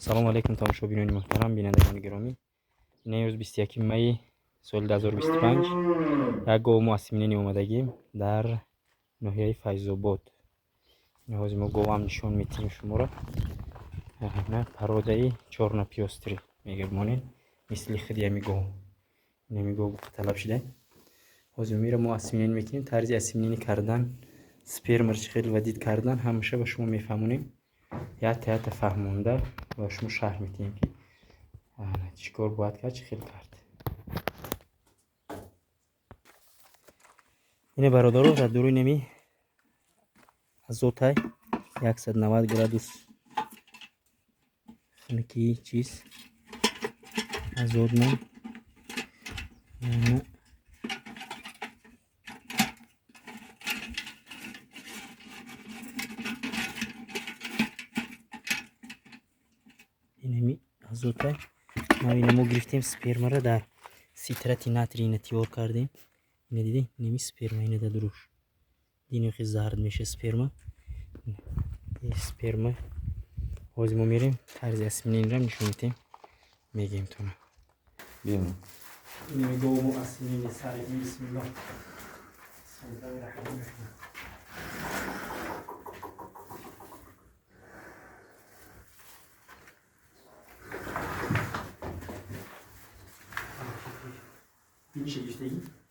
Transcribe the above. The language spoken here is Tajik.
Салому алейкум, тамошобинони муҳтарам, бинандагони гиромӣ. Ин имрӯз 21 майи соли 2025 як гов мо осеменение омадагим дар ноҳияи Файзобод. Ҳозир мо говам нишон метиҳем шуморо. На породаи чёрно-пёстрый мегӯмонем, мисли худи ҳами гов. Ин гов талаб шуда. Ҳозир мира мо осеменение мекунем. Тарзи осеменение кардан, спермаро чӣ хел вадид кардан ҳамаша ба шумо мефаҳмонем. Якта якта фаҳмонда ба шумо шарҳ метиҳем, ки чӣ кор бояд кард, чӣ хел кард. Ине, бародаро, дар дуруни нами азотай 190 градус хунукии чиз азотмон. Инами азотай ма ина мо гирифтем спермаро, дар ситрати натрий ина тиёр кардем. Ина дидем, инами сперма, ина дар дуруш динем, хел зард меша сперма. Сперма ҳозир мо мерем, тарзи осеменениеро нишон медиҳем, мегӯем тона. Инами говмо осеменение сар. Бисмиллоҳ, бисмиллоҳи раҳмони раҳим. Биниши гирифтагӣ.